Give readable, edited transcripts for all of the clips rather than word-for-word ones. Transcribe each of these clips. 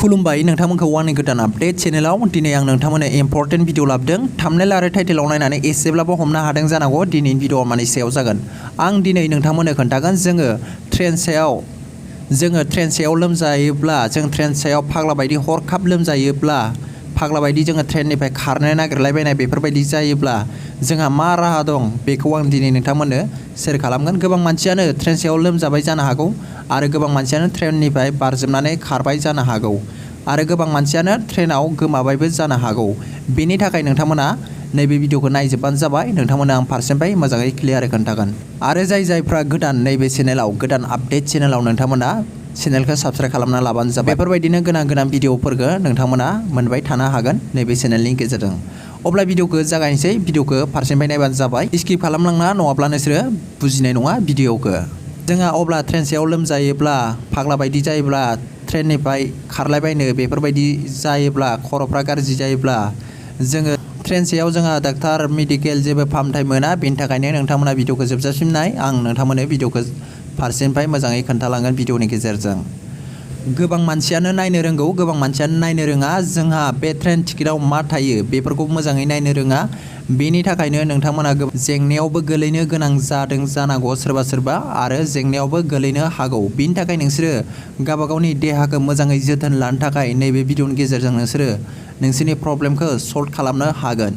खुलुमबाय नोंथांमोनखौ आंनि गोदान आपडेट चेनेलाव दिनै आं नोंथांमोननो इम्पर्टेन्ट भिडिअ लाबोदों थाम्बनेल आरो टाइटेलाव नायनानै एसेब्लाबो हमनो हादों जानांगौ दिनैनि भिडिअआ मानि सायाव जागोन आं दिनै नोंथांमोननो खोन्थागोन जोङो ट्रेन सायाव लोमजायोब्ला जों ट्रेन सायाव फाग्ला बायदि हरखाब लोमजायोब्ला फाग्ला बायदि जोङो ट्रेननिफ्राय खारनो नागिरलायबायनाय बेफोरबायदि जायोब्ला जोंहा मा राहा दं बेखौ आं दिनै नोंथांमोननो शेयार खालामगोन गोबां मानसियानो ट्रेन सायाव लोमजाबाय जानो हागौ आरो गोबां मानसियानो ट्रेननिफ्राय बारजोबनानै खारबाय जानो हागौ आरो गोबां मानसियानो ट्रेनाव गोमाबायबो जानो हागौ बेनि थाखाय नोंथांमोना नैबे भिडिअखौ नायजोबबानो जाबाय नोंथांमोना आं फारसेनिफ्राय मोजाङै क्लियारै खोन्थागोन आरो जायफ्रा गोदान नैबे चेनेलाव गोदान आपडेट चेनेलाव नोंथांमोना चेनेलखौ साबस्क्राइब खालामना लाबानो जाबाय बेफोरबायदिनो गोनां भिडिअफोरखौ नोंथांमोना मोनबाय थानो हागोन नैबे चेनेलनि गेजेरजों अब्ला भिडिअखौ जागायनोसै भिडिअखौ फारसेनिफ्राय नायबानो जाबाय स्किप खालामलांना नङाब्ला नोंसोरो बुजिनाय नङा भिडिअखौ जोंहा अब्ला ट्रेन सायाव लोमजायोब्ला फाग्ला बायदि जायोब्ला ट्रेननिफ्राय खारलायबायनो बेफोरबायदि जायोब्ला खर'फ्रा गाज्रि जायोब्ला जोङो ट्रेन सायाव जोंहा डाक्टार मेडिकेल जेबो फाहामथाय मोना बेनि थाखायनो नोंथांमोना भिडिअखौ जोबजासिम नाय आं नोंथांमोननो भिडिअखौ फारसेनिफ्राय मोजाङै खोन्थालांगोन भिडिअनि गेजेरजों गोबां मानसियानो नायनो रोंगौ गोबां मानसियानो नायनो रोङा जोंहा बे ट्रेन टिकेटाव मा थायो बेफोरखौ मोजाङै नायनो रोङा बेनि थाखायनो नोंथांमोना जेंनायावबो गोलैनो गोनां जादों जानांगौ सोरबा आरो जेंनायावबो गोलैनो हागौ बेनि थाखाय नोंसोरो गावबा गावनि देहाखौ मोजाङै जोथोन लानो थाखाय नैबे भिडिअनि गेजेरजों नोंसोरो नोंसोरनि प्रब्लेमखौ सल्भ खालामनो हागोन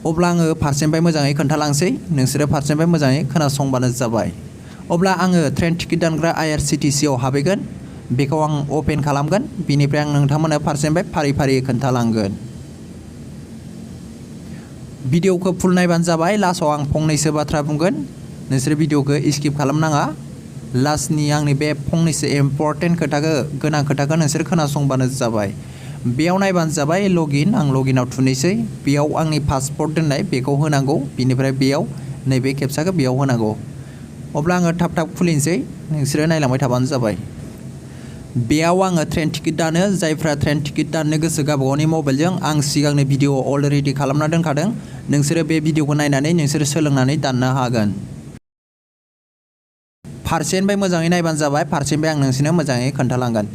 अब्ला आङो फारसेनिफ्राय मोजाङै खोन्थालांसै नोंसोरो फारसेनिफ्राय मोजाङै खोनासंबानो जाबाय अब्ला आङो ट्रेन टिकेट दानग्रा IRCTCआव हाबहैगोन बेखौ आं अपेन खालामगोन बेनिफ्राय आं नोंथांमोननो फारसेनिफ्राय फारि खोन्थालांगोन भिडिअखौ फुल नायबानो जाबाय लास्टआव आं फंनैसो बाथ्रा बुंगोन नोंसोर भिडिअखौ स्किप खालामनाङा लास्टनि आंनि बे फंनैसो इम्पर्टेन्ट गोनां खोथाखौ नोंसोर खोनासंबानो जाबाय बेयाव नायबानो जाबाय लगइन आं लगइनाव थुनोसै बेयाव आंनि पासपर्ट दोननाय बेखौ होनांगौ बिनिफ्राय बेयाव नैबे केपचाखौ बेयाव होनांगौ अब्ला आङो थाब खुलिनोसै नोंसोरो नायलांबाय थाबानो जाबाय बेयाव आङो ट्रेन टिकेट दानो जायफ्रा ट्रेन टिकेट दाननो गोसो गावबागावनि मबाइलजों आं सिगांनो भिडिअ अलरेडि खालामना दोनखादों नोंसोरो बे भिडिअखौ नायनानै नोंसोरो सोलोंनानै दाननो हागोन फारसेनिफ्राय मोजाङै नायबानो जाबाय फारसेनिफ्राय आं नोंसोरनो मोजाङै खोन्थालांगोन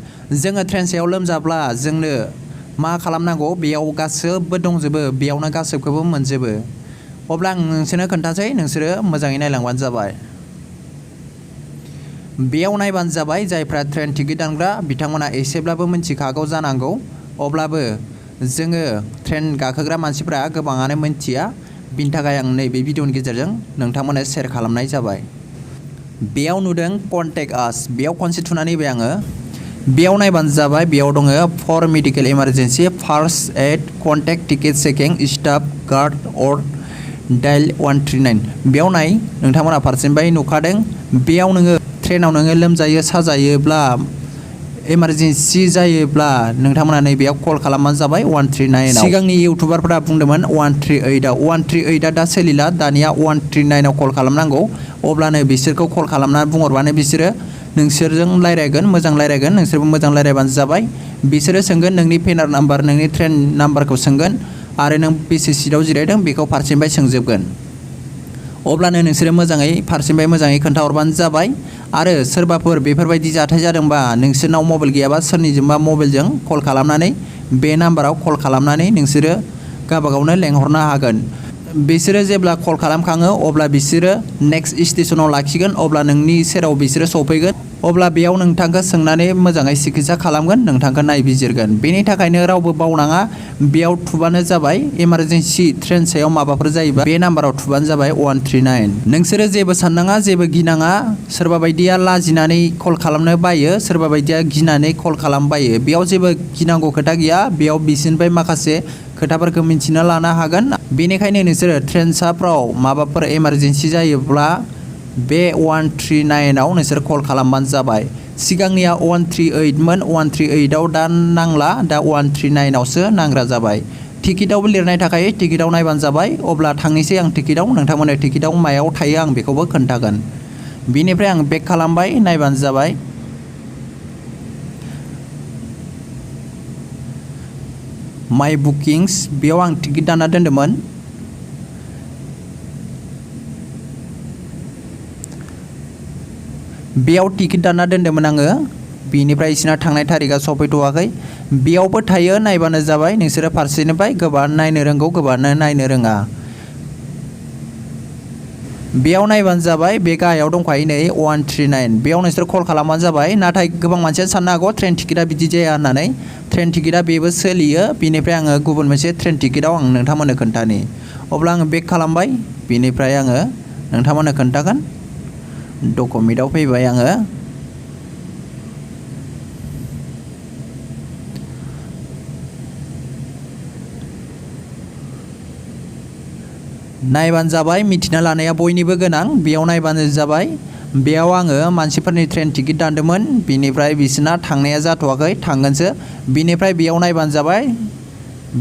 जोङो ट्रेन सायाव लोमजाब्ला जोंनो मा खालामनांगौ बेयाव गासैबो दंजोबो बेयावनो गासैखौबो मोनजोबो अब्ला आं नोंसोरनो खोन्थासै नोंसोरो मोजाङै नायलांबानो जाबाय बेयाव नायबानो जाबाय जायफ्रा ट्रेन टिकेट दानग्रा बिथांमोना एसेब्लाबो मिन्थिखागौ जानांगौ अब्लाबो जोङो ट्रेन गाखोग्रा मानसिफ्रा गोबाङानो मिन्थिया बिनि थाखाय आं नैबे भिडिअनि गेजेरजों नोंथांमोननो शेयार खालामनाय जाबाय बेयाव नुदों कन्टेक्ट आस बेयाव खनसे थुनानै होबाय आङो बेयाव नायबानो जाबाय बेयाव दङ for medical emergency first aid contact ticket checking staff guard or dial 139 बेयाव नाय नोंथांमोना फारसेनिफ्राय नुखादों बेयाव नोङो ट्रेनाव नोङो लोमजायो साजायोब्ला इमारजेन्सि जायोब्ला नोंथांमोना नैबेयाव कल खालामबानो जाबाय 139 सिगांनि इउटुबारफोरा बुंदोंमोन 138 दा सोलिला दानिया 139 कल खालामनांगौ अब्लानो बिसोरखौ कल खालामनानै बुंहरबानो बिसोरो नोंसोरजों रायज्लायगोन मोजां रायज्लायगोन नोंसोरबो मोजां रायज्लायबानो जाबाय बिसोरो सोंगोन नोंनि पेनार नाम्बार नोंनि ट्रेन नाम्बारखौ सोंगोन आरो नों बेसे सिटआव जिरायदों बेखौ फारसेनिफ्राय सोंजोबगोन अब्लानो नोंसोरो मोजाङै फारसेनिफ्राय मोजाङै खोन्थाहरबानो जाबाय आरो सोरबाफोर बेफोरबायदि जाथाय जादोंबा नोंसोरनाव मबाइल गैयाबा सोरनिजोंबा मबाइलजों कल खालामनानै बे नाम्बाराव कल खालामनानै नोंसोरो गावबागावनो लेंहरनो हागोन बिसोरो जेब्ला कल खालामखाङो अब्ला बिसोरो नेक्स्ट स्टेशनाव लाखिगोन अब्ला नोंनि सेराव बिसोरो सफैगोन अब्ला बेयाव नोंथांखौ सोंनानै मोजाङै सिकित्सा खालामगोन नोंथांखौ नायबिजिरगोन बेनि थाखायनो रावबो बावनाङा बेयाव थुबानो जाबाय इमारजेन्सि ट्रेन सायाव माबाफोर जायोबा बे नाम्बाराव थुबानो जाबाय 139 नोंसोरो जेबो साननाङा जेबो गिनाङा सोरबा बायदिया लाजिनानै कल खालामनो बायो सोरबा बायदिया गिनानै कल खालामबायो बेयाव जेबो गिनांगौ खोथा गैया बेयाव बिसोरनिफ्राय माखासे खोथाफोरखौ मिन्थिना लानो हागोन बेनिखायनो नोंसोरो ट्रेन साफ्राव माबाफोर इमारजेन्सि जायोब्ला बे 139 आव नोंसोर कल खालामबानो जाबाय सिगांनिया 138 मोन 138 आव दा नांला दा 139 आवसो नांग्रा जाबाय टिकेटावबो लिरनाय थाखाय टिकेटाव नायबानो जाबाय अब्ला थांनोसै आं टिकेटाव नोंथांमोननो टिकेटाव मायाव थायो आं बेखौबो खोन्थागोन बिनिफ्राय आं बेक खालामबाय नायबानो जाबाय माय बुकिंस बेयाव आं टिकेट दानना दोन्दोंमोन बेयाव टिकेट दानना दोन्दोंमोन आङो बिनिफ्राय बिसिना थांनाय थारिखआ सफैथ'वाखै बेयावबो थायो नायबानो जाबाय नोंसोरो फारसेनिफ्राय गोबां नायनो रोंगौ गोबांनो नायनो रोङा बेयाव नायबानो जाबाय बे गाहायाव दंखायो नै 139 बेयाव नोंसोर कल खालामबानो जाबाय नाथाय गोबां मानसिया साननो हागौ ट्रेन टिकेटआ बिदि जाया होननानै ट्रेन टिकेटआ बेबो सोलियो बेनिफ्राय आङो गुबुन मोनसे ट्रेन टिकेटआव आं नोंथांमोननो खोन्थानि अब्ला आङो बेक खालामबाय बेनिफ्राय आङो नोंथांमोननो खोन्थागोन डकुमेन्टआव फैबाय आङो नायबानो जाबाय मिथिना लानाया बयनिबो गोनां बेयाव नायबानो जाबाय बेयाव आङो मानसिफोरनि ट्रेन टिकेट दानदोंमोन बिनिफ्राय बिसोरना थांनाया जाथ'वाखै थांगोनसो बिनिफ्राय बेयाव नायबानो जाबाय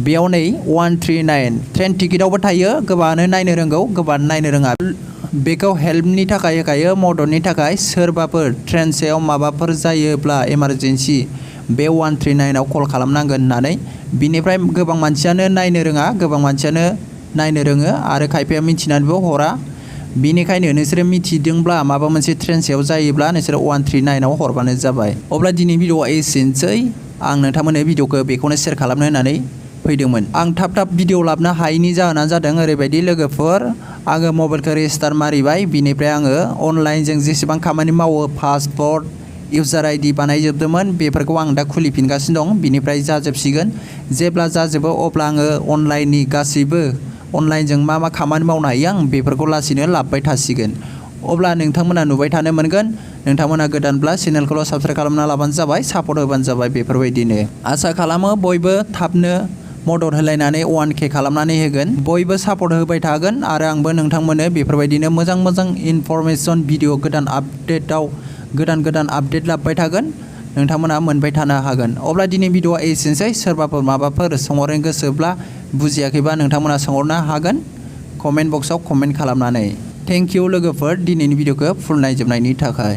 बेयाव नै 139 ट्रेन टिकेटआवबो थायो गोबाङानो नायनो रोंगौ गोबाङानो नायनो रोङा बेखौ हेल्पनि थाखाय होखायो मददनि थाखाय सोरबाफोर ट्रेन सायाव माबाफोर जायोब्ला इमारजेन्सि बे 139 आव कल खालामनांगोन होननानै बिनिफ्राय गोबां मानसियानो नायनो रोङा गोबां मानसियानो नायनो रोङो आरो खायफाया मिथिनानैबो हरा बिनिखायनो नोंसोरो मिथिदोंब्ला माबा मोनसे ट्रेन सायाव जायोब्ला नोंसोरो 139 आव हरबानो जाबाय अब्ला दिनै भिडिअआ एसेनोसै आं नोंथांमोननो भिडिअखौ बेखौनो शेयार खालामनो होननानै फैदोंमोन आं थाब थाब भिडिअ लाबोनो हायैनि जाहोनानो जादों ओरैबायदि लोगोफोर आङो मबाइलखौ रेजिस्टार मारिबाय बिनिफ्राय आङो अनलाइनजों जेसेबां खामानि मावो पासपर्ट इउजार आइडि बानायजोबदोंमोन बेफोरखौ आं दा खुलिफिनगासिनो दं बिनिफ्राय जाजोबसिगोन जेब्ला जाजोबो अब्ला आङो अनलाइननि गासैबो अनलाइनजों मा मा खामानि मावनो हायो आं बेफोरखौ लासैनो लाबोबाय थासिगोन अब्ला नोंथांमोना नुबाय थानो मोनगोन नोंथांमोना गोदानब्ला चेनेलखौल' साबस्क्राइब खालामना लाबानो जाबाय सापर्ट होबानो जाबाय बेफोरबायदिनो आसा खालामो बयबो थाबनो मदद होलायनानै 1K खालामनानै होगोन बयबो सापर्ट होबाय थागोन आरो आंबो नोंथांमोननो बेफोरबायदिनो मोजां मोजां इनफरमेसन भिडिअ गोदान आपडेटआव गोदान आपडेट लाबोबाय थागोन नोंथांमोना मोनबाय थानो हागोन अब्ला दिनै भिडिअआ एसेनोसै सोरबाफोर माबाफोर सोंहरनो गोसोब्ला बुजियाखैबा नोंथांमोना सोंहरनो हागोन कमेन्ट बक्सआव कमेन्ट खालामनानै थेंक इउ लोगोफोर दिनैनि भिडिअखौ फुल नायजोबनायनि थाखाय